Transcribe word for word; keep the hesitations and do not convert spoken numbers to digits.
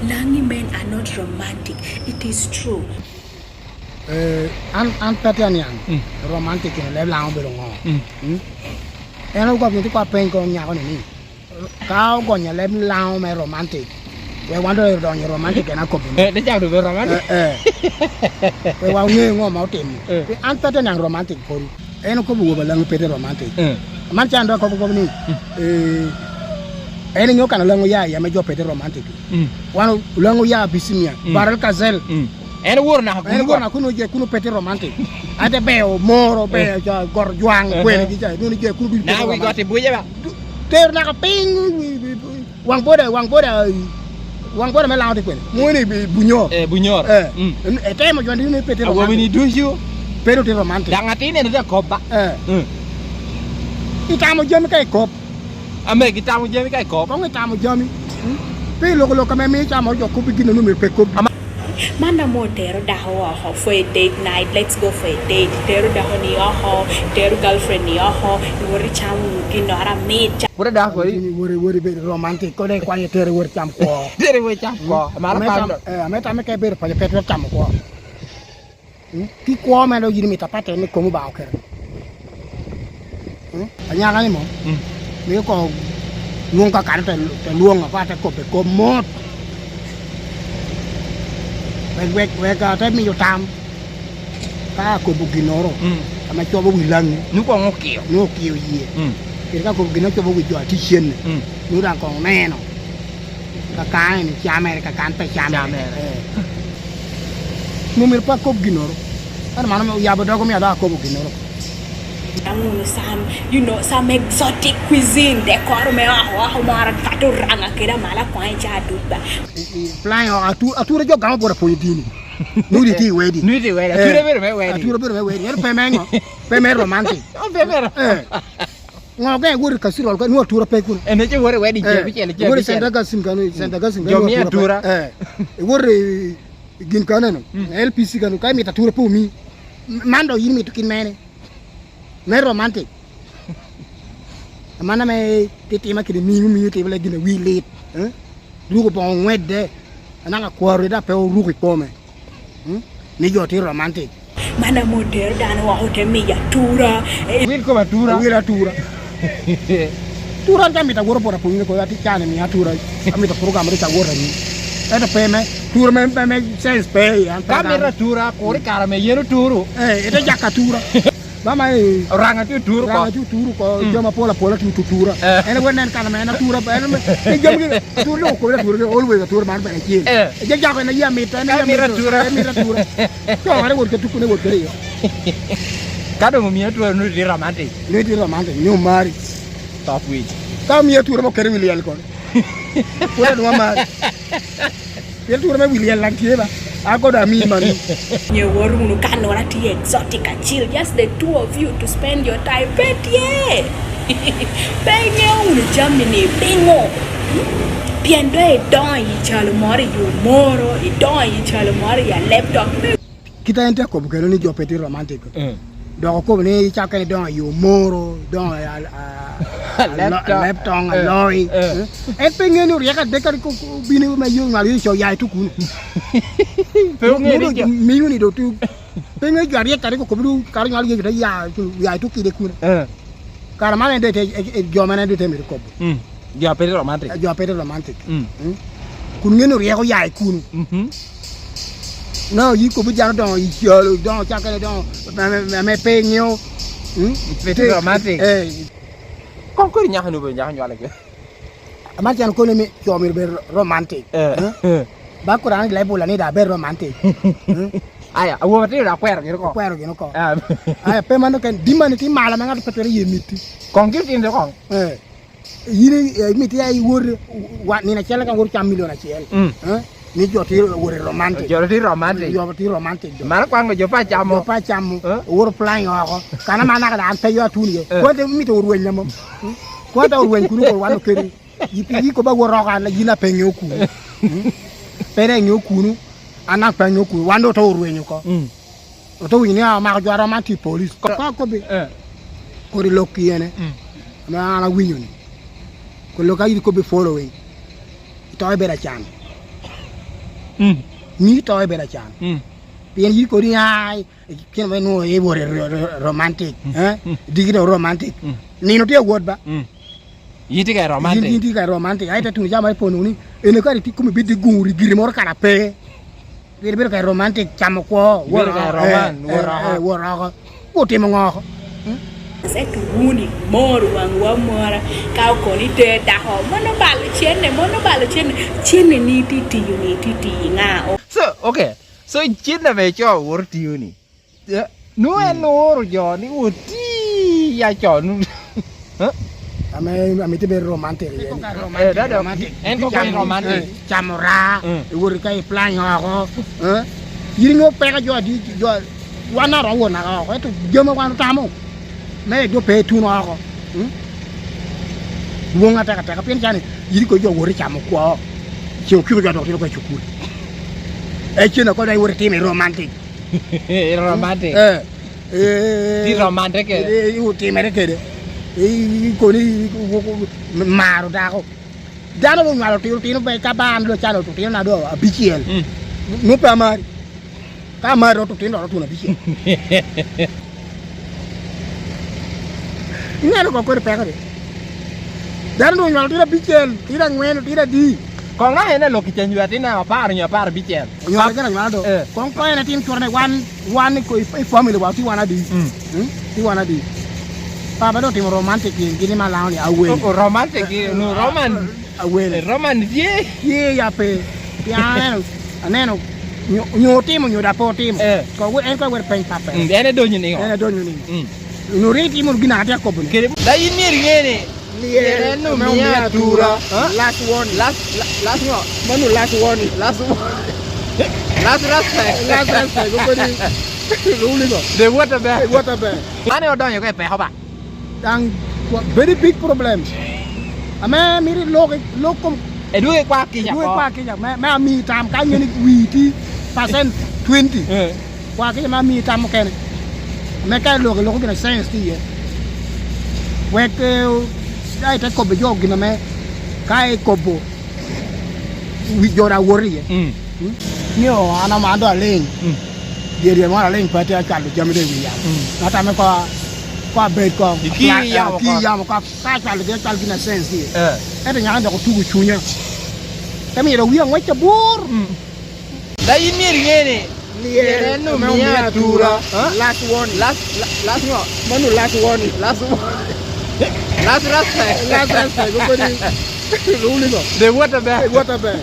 Langi men are not romantic. It is true. Eh, an, an pe atye aniang. Mm. Romantic kede leb Lango obedo ŋo? Mm. Mm? En ogwok nyo tye kwa peny kong nyako ni ni, ka ogonyo leb Lango me romantic, wek wan doŋ odonyo i romantic en akobo ni. Eh, te cak doŋ bedo romantic. Eh, eh. Wek wan oŋe ŋo ma otimo. Eh. An pe atye aniang romantic pwod. En okobo woba Lango pe tye romantic. Mm. Man can dok akobo kobo ni, mm, eh, en iŋeo kan Lango ya, ya me jo pe tye romantic. Mm. Wan Lango ya Abyssinia, mm, Bahr el Ghazal. Mm. En oworo naka kuno. En oworo naka kuno je kuno pe tye romantic. Ate beo moro, beo, eh, ja, got jwaŋ, eh, kwene, eh, gi ja, nwoŋo je kuno ducu pe tye romantic. Na wi got i Buca ba? Du-, tero naka piny, wi, wi, wi, Waŋ boda, waŋ boda, waŋ boda me Lango tye kwene? Moni i Bunyoro. Eh, Bunyoro. Eh. Mm. En, etemo joni ni pe tye romantic. Awobi ni ducu. Pe doŋ tye romantic. Daŋ atin en tye akop ba. Eh. Mm. Itamo jami ka ikop. Ame gitamo jami ka ikop. Koŋ itamo jami. Mm. Pi loko lok ame mio icamo jo kop i gin onwoŋo myero pe kop. Ama- Man ame otero dako oko for a date night, let's go for a date. Tero dako ni oko, tero girlfriend ni oko, iwot icamo wunu ginnoro amit. Pwod adako kodi? Wori, wori bedo romantic, kodi ikwanyo itere wori cam kwo. Tere wori cam kwo. Mm. Amaro ame tam, pando. Eh, ame tam ka ibedo paco pe twero camo kwo. Mm? Ki kwo mere dok yin imito apatte ni komi Obaŋa oketo. Mm? Anyaka ni mo, mm, mio ko lwoŋ kakare te, te lwoŋ, apatte kobbe kop mot. Wek, wek, wek ate miyo tam. Ka akobo ginnoro, mm, ame cobo wi Langi, nwoŋo koŋ okio. Nwoŋo okio yie. Mm. Kede ka akobo gin acobo wi jo a tye cen-ni, mm, nwoŋo daŋ koŋ oneno. Kakan en camere, kakan pe camere. Camere. Eh. Mom myero pe akob ginnoro. Ento man oyabo dog omio dok akobo ginnoro. Daŋ wunu some, you know, some exotic cuisine, decor me oko oko moro, pat Oraŋa kede amalo akwaŋ i ca aduc ba. I, i, flying oko, atu-, atura jo gamo bot apwony dini. Nudi tye i wedding. Nudi tye i wedding. Eh. Atura bedo me wedding. Atura bedo me wedding. Ento pe me ŋo? Pe me romantic. Oh, pe me ro-, eh. Ŋo gene iwoto i Kasirol ka nwoŋo atura pe kuno? En ece woto i wedding, eh, ceng abicel, ceng abicel. Iwoto i Saint Augustine kano, i Saint Augustine kano nwoŋo atura pe. Jo mio atura. Eh. Iwoto i gin kano no, mm, L P C kano, ka imito atura pe omi. M-, man dok yin imito kit mene? Me romantic. Aman ame titima kede miŋo mio timo le gin a wi lit, eh? Ruko boŋo ŋwedde, anaka kwaro daŋ pe oruko i kome. Hmm? Ni jo tye romantic. Man ame otero dano oko te miyo atura. Eh. Wil kom atura. Wil atura. Tura an ka amito awoto bot apwony ni kono atye can imiyo atura. Amito program rik awot anyim. Ento pe me, tura me, me, me sense pe i an pe. Ka mito atura, kur i kare me yen oturu. Eh, ite jako atura. Mama, eh, Oraŋa tye oturo oko. Oraŋa tye oturo oko, mm, jami apol apol tye otura. Eh. En awe nen kan ame en atura, en me, en jami gi, atura ni okobe atura gi, always atura man bene acel. Eh. Ejak jako en aye amit, en aye amit atura. En mit atura. Cokere wot ke tuku ne wot kede yo. Ka doŋ omio atura, nwoŋo tye romantic. Nwoŋo tye romantic, nwoŋo mari. Top wic. Ka omio atura mo kede wi lyel kono. Pwod adwa mari. Pien atura me wi lyel daŋ tye ba. Akodo ami mani. Nye wot wunu ka nora tye exotic acil, just the two of you to spend your time. Pe tye. Pe iŋeo wunu jami ni piŋo? Pien doŋ idoŋo i calo moro i yo moro, idoŋo i calo moro i a laptop. Kit a en tye akobo kede ni jo pe tye romantic. Mm. Dok okobo ni icako kene idoŋo i yo moro, idoŋo i a, a, a, laptop. Laptop, eh, aloi. Eh. Eh? En pe ŋeo ni oryek adek kadi ko, ko, obino me yo nywal yo ico ya itukuno. Pe oŋeo ni jo. Miyo ni do tu. Pe ŋeo jo aryek kadi ko kobo du kadi nywal yo te ya, ya itu kide kuno. Eh. Kare man en de te, e, e, jo man en de te mito kobo. Mm. Jo a pe tye romantic. Jo a pe tye romantic. Mm. Mm. Kun ŋeo ni oryeko ya i kuno. Mhm. Na oyi kobo jalo doŋo i calo, doŋo cakere doŋo, me, me, me, me pe ŋeo. Mm? Pe tye romantic. Eh. Kong kodi nyaka ni obedo nyaka nywale ke. Aman can kono ni co myero bed romantic. Eh. Eh? Ba Kuran i Baibul ni da bed romantic. Eh? Aya, awobe tino da kwero gin oko. Kwero gin oko. Ah. Aya, pe mano ken, dimani tye malo ma ŋato pe twero ye miti. Kong gin tino kong. Eh. Yin i-, eh, imito ya iwot, wa-, nino acel ka wot cam milion acel. Mm. Eh? Ni jo tye wot i romantic. Jo tye romantic. Jo tye romantic do. Mano kwan jo pa camo. Jo pa camo. Eh? Owot flying oko. Kana man naka da an pe yo atun ye. Eh. Kwate imito orweny na mo. Mm? Kwate orweny kuno ko wan okedi. Yi-, yi ko ba wot oko an yin ape ŋeo kuno. Mm? Pe da ŋeo kuno. An ape ŋeo kuno. Wan do to orweny oko. Mm. Ote winyo ni, "Ah, omako jo aromo tye i police." Ko-, ko-, kobbi. Eh. Kodi lok i ene. Mm. Ame an awinyo ni. Ko lok a in ikobbi following. Ito ibedo acan. Mm. Mii to ibedo acan. Mm. Pien yin kodi ai, kino me nwoŋo iwot i ro-, ro-, romantic, mm, eh? Mm. Diki dong romantic. Mm. Nino tye awot ba? Mm. Yin tye ka i romantic. Yin, yin tye ka i romantic. Ai, te tuno jami ipono ni, ene kare ti kumi bed i guri giri moro kara pe. Pien ibedo ka i romantic, camo kwo, ibedo ka i wot oko. Roman, eh, wot eh, oko. Eh, wot oko. Otimo ŋo oko? Hmm? Aseto wuni, moro waŋwa mora, ka okoni ter dako, mono balo cenne, mono balo cenne, cenne ni itye tiyo, ni itye tiyo ŋa? So, okay. So, cenne ame ico woto tiyo ni, eh, nwoŋo en ooro jo ni oti ya co, nu-, eh? Ame, ame tye bedo romantic iye ni. Eh, dada, romantic. En koko ni romantic. Eh, camo raa, mm, iwot ka i plan oko, eh? Yin iŋeo peko jo adi, jo, wan aromo wot naka oko, ento jami wan otamo, me jo pe tuno oko, mm? Dwoŋ atek ateka, pien cani, yin ikobo jo wot i camo kwo, ceŋ okiko jo dok tito ka i cukul. Eh, cen akodo iwot itimo i romantic. Romantic. Eh, eh, ti romantic kede. Eh, eh, otimere kede. Eh, i-, i-, koni, i-, i-, i-, maro dako. Dano onywalo otino, otino be ka ba an dong acalo otino na dong abicel. Mm. Nu pe amari. Ka amari dok otino dok otino abicel. Ineno ko kodi peko di? Dano dong onywalo otino abicel, otino angwen, otino adi? Koŋ ŋa en alok i canyo atin apar onyo apar abicel? Onywalo gin anywala do. Eh. Koŋ koŋ en atim cwara ni wan, wan i ko-, i, i family wa, ti wan adi? Mm. Mm? Ti wan adi? Papa dong otimo romantic gin, gin i Malawi ni awen. O, o, romantic gin, no, roman. Awen. Eh, roman tye? Tye ya pe. Pien aneno, aneno, nyo, nyo otimo, nyo da pe otimo. Eh. Ko we-, en ko wero peny papa. Mm, en edonyo niŋo? En edonyo niŋo? Mm. Nyo ri itimo gin a atye akobo ni. Kede, da yin myero iŋe ni, Lyel ame omia atura. Ha? Last warning. Last, la-, last ŋo? Mano last warning. Last wa-, last respect. Last respect. Okoni, luli go. The water bag. The water bag. Mano odonyo ko i peko ba? Daŋ wa-, very big problem. Ame mito lok, lok kom-, edwogo i kwa kica, edwogo i kwa kica. Me, me ami tam ka nyo ni witi percent twenty. Eh. Kwa kica me ami tam okene. Ame ka iloko, iloko gin a science tye iye. Wek, eh, ka ite kobo jo gin ame ka ikobo, wi jo daŋ wot iye. Mm. Mm? Ni o, an ama an dong aliŋ. Mm. Dyerye moro aliŋ pe atye acwalo jami dong i wi yamo. Mm. Ŋat ame ko, ko abed ko, iki yamo ko. Iki yamo ko, ka acwalo gin, acwalo gin a science tye iye. Eh. Ento nyaka dok otugo cunya. Te miyo dok wia ŋwec abur. Mm. Da yin myero iŋe ni, lyel en omia atura. Ha? Last warning. Last, la-, last ŋo? Mano last warning. Last wa-, last respect. Last respect. Okoni, luli go. The water bag. The water bag.